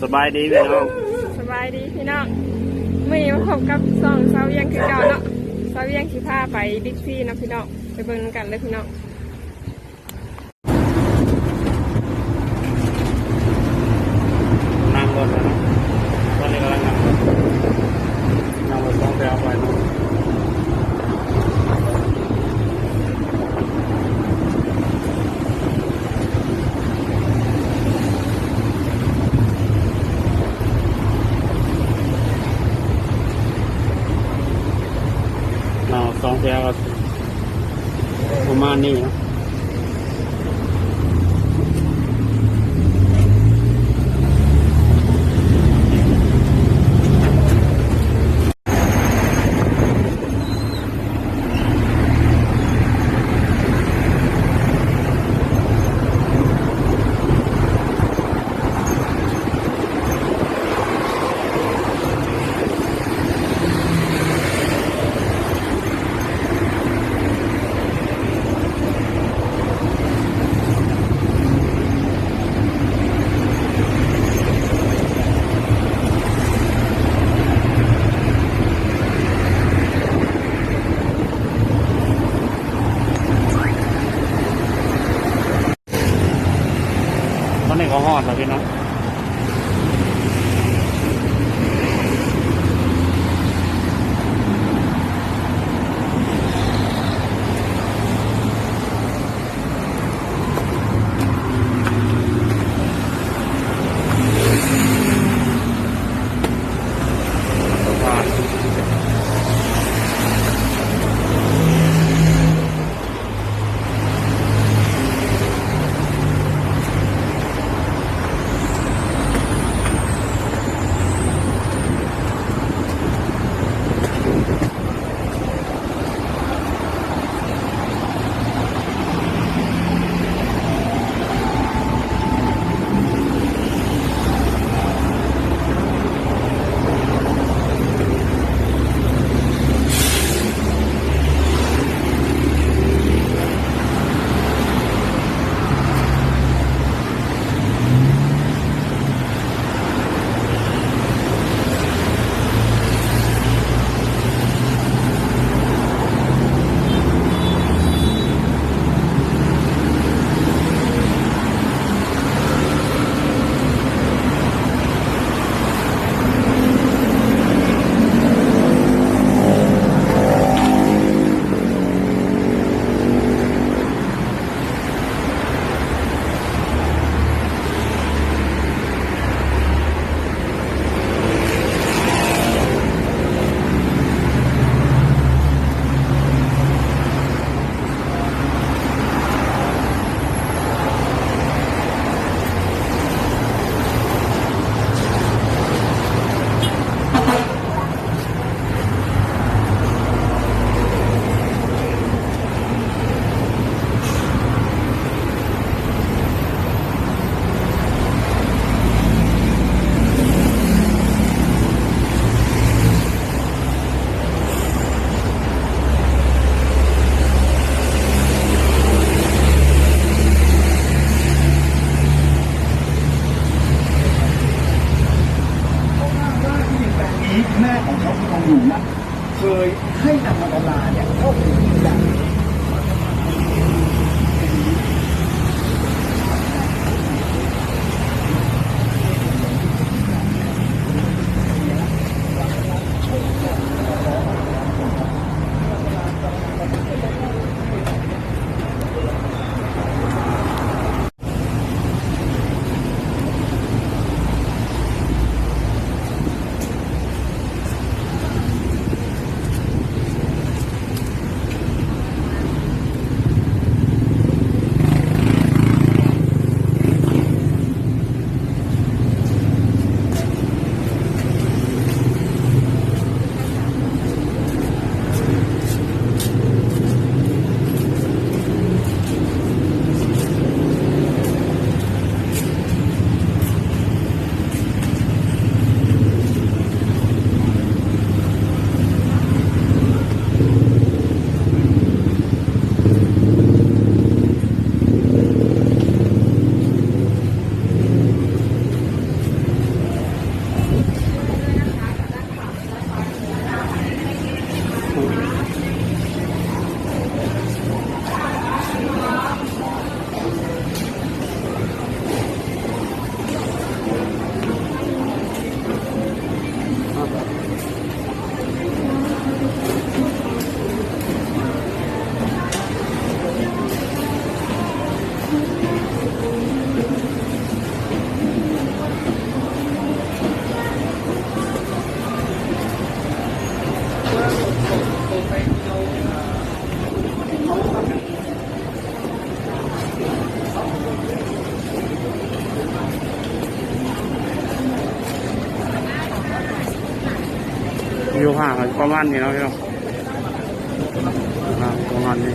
ສະບາຍດີພີ່ນ້ອງ ສະບາຍດີພີ່ນ້ອງ ມື້ນີ້ມາພົບກັບຊ່ອງສາວວຽງຄືເກົ່າເນາະ ສາວວຽງຊິພາໄປບິກຊີເນາະພີ່ນ້ອງ ໄປເບິ່ງນຳກັນເລີຍພີ່ນ້ອງ. ນັ່ງລົດແລ້ວເນາະ ຕອນນີ້ກຳລັງນັ່ງລົດ ນັ່ງລົດສອງແຖວໄປເນາະ. ເນາະ ສອງແຖວກໍປະມານນີ້ເນາະ. ຕອນນີ້ກໍຮອດແລ້ວພີ່ນ້ອງ. ເພາະວ່າທີ່ດິນແປງນີ້ ແມ່ຂອງເຂົາຄືຂອງຫຼວງນະ ເຄີຍໃຫ້ນາງມະຕະລາເນຍເຂົ້າໄປຢູ່ທີ່ໃດ. ຢູ່ຫ່າງກັນປະມານນີ້ເນາະພີ່ນ້ອງ ອ່າ ປະມານນີ້.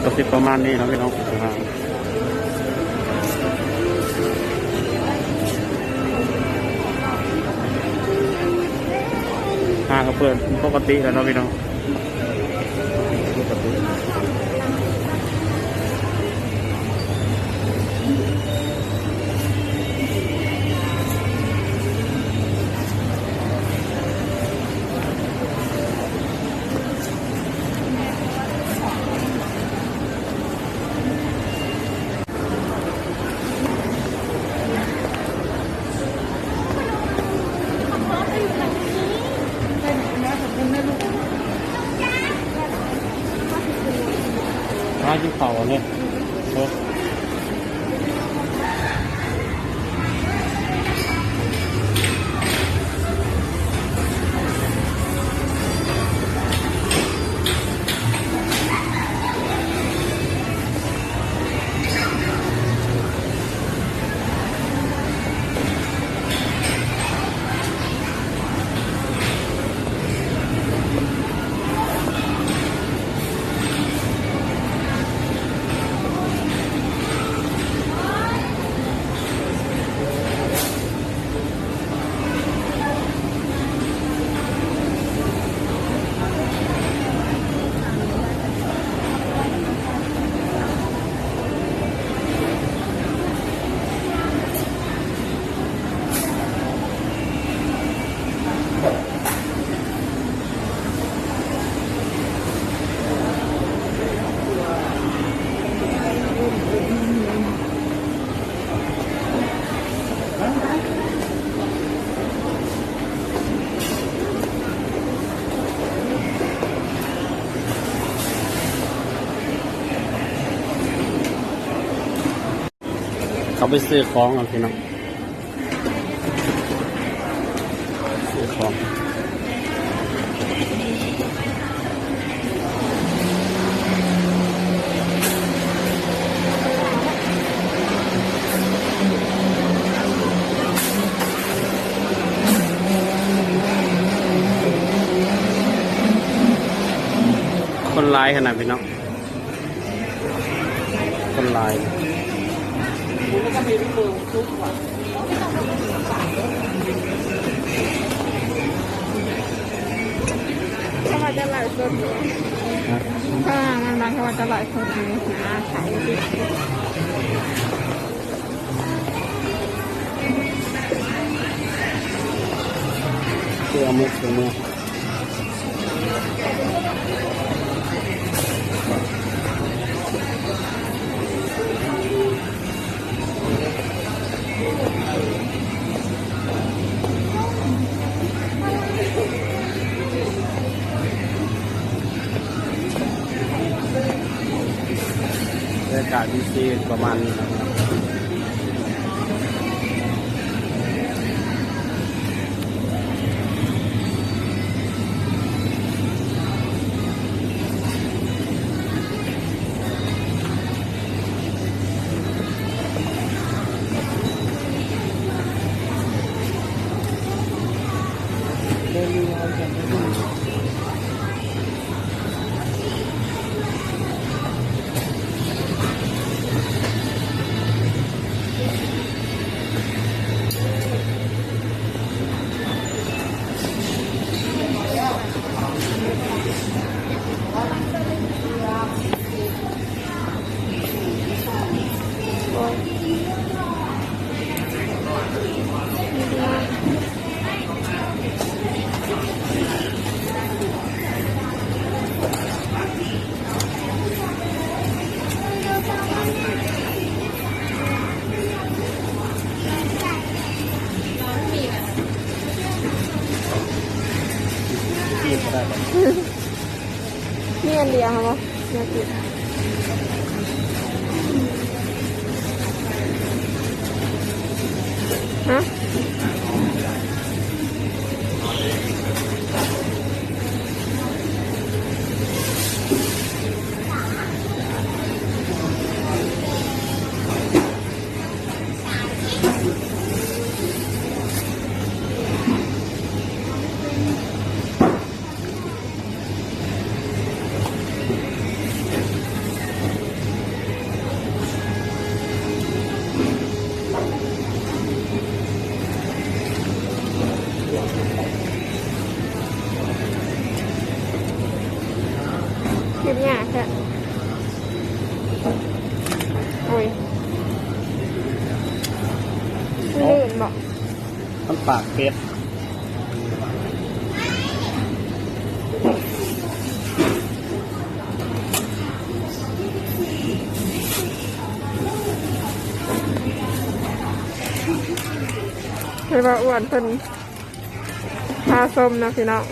ກໍຊິປະມານນີ້ເນາະພີ່ນ້ອງ. ຫ້າງກໍເປີດປົກກະຕິແລ້ວເນາະພີ່ນ້ອງ. ມາກິນເຂົ້າອັນນີ້ ເອີ. ເຂົ້າໄປຊື້ຂອງເອົາ ພີ່ນ້ອງ ຊື້ຂອງ. ຄົນຫຼາຍຂະໜາດ ພີ່ນ້ອງ. ຄົນຫຼາຍ. ເຂົາວ່າຈະໄລຟ໌ສົດຢູ່ ຮະ? ເຂົາວ່າມັນ ເຂົາວ່າຈະໄລຟ໌ສົດຢູ່ ຫາຂາຍຢູ່. ເອົາໝົດເອົາໝົດ. ບັນຍາກາດຢູ່ທີ່ປະມານນີ້ເນາະ. ເ ມີອັນດຽວຫັ້ນບໍ່? ແນວກິນ ຮະ? ຄລິບຍາກແທ້ ໂອ້ຍ ມັນລື່ນບໍ່? ມັນປາກເປັດ. ໃຫ້ວ່າອ້ວນເພິ່ນພາຊົມເນາະພີ່ນ້ອງ.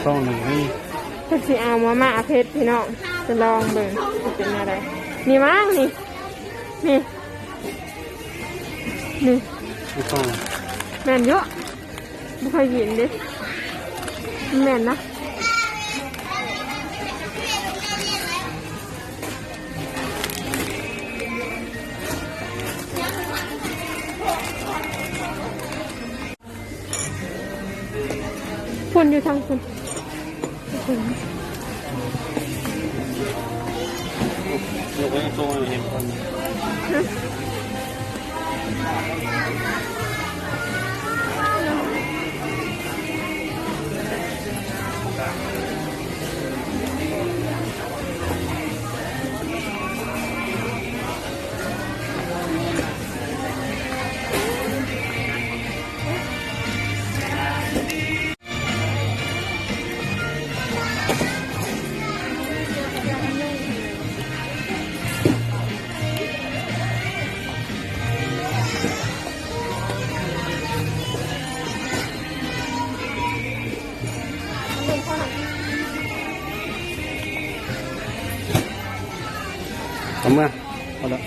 ຊອງໜຶ່ງນີ້ ເພິ່ນຊິເອົາມາມ່າເຜັດພີ່ນ້ອງ ໄປລອງເບິ່ງຊິເປັນແນວໃດ. ນີ້ມັ້ງນີ້ ນີ້ ນີ້ ອີກຊອງ ແມ່ນຢູ່. ບໍ່ຄ່ອຍກິນເດ້ ແມ່ນນະ. ພຸ້ນຢູ່ທາງພຸ້ນ. ຍົກໄວ້ໂຊໃຫ້ເຫັນກ່ອນ. ເອົາເມືອ ພໍແລ້ວ.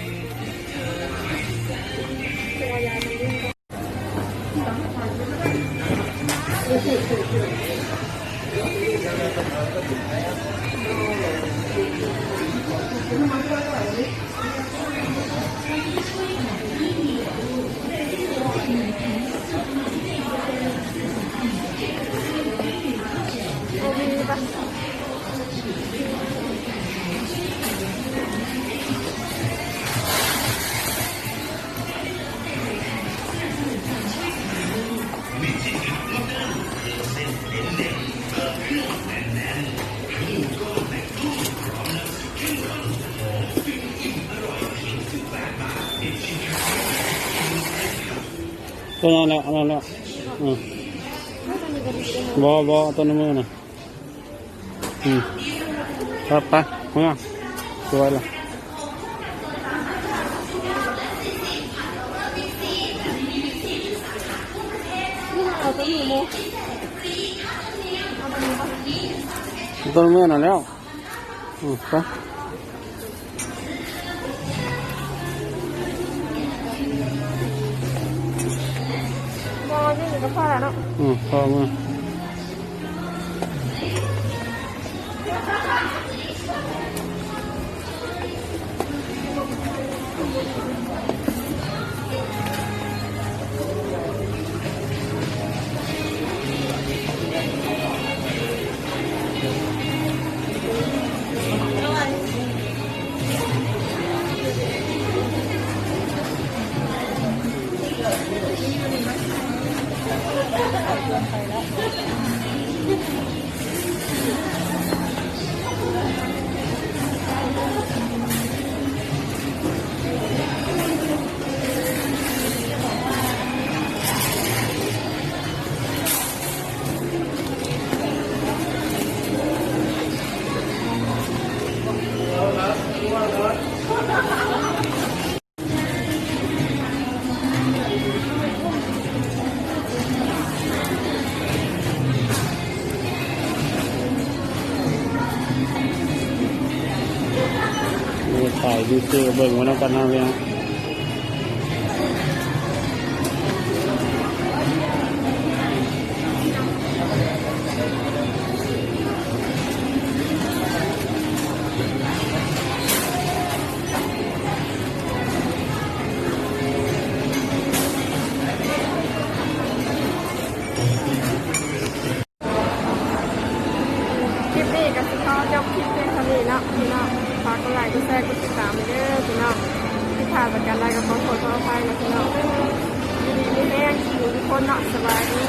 ຕົວນັ້ນແຫຼະ ເອົານັ້ນແຫຼະ. ອືມ ບໍ່ ບໍ່ ເອົາຕົວໃນມືນະ. ອືມ ໄປ ໄປ ເມືອ ສວຍລະ. ຕົວເມືອນັ້ນແລ້ວ. ອືມ ໄປ. ບໍ່ ຢູ່ນີ້ກໍພໍແລ້ວເນາະ. ອືມ ພໍເມືອ. ນີ້ ຖ່າຍວິວເຊີເບິ່ງໄວ້ນຳກັນເນາະພີ່ນ້ອງ. ຄລິບນີ້ກໍຊິຂໍຈົບຄລິບພຽງເທົ່ານີ້ເນາະພີ່ນ້ອງ. ຝາກກົດໄລ ກົດແຊ ກົດຕິດຕາມເດີພີ່ນ້ອງ. ຜິດພາດປະການໃດກໍຂໍໂທດຂໍອະໄພເນາະພີ່ນ້ອງ. ຢູ່ດີມີແຮງທຸກຄົນເນາະ. ສະບາຍດີ.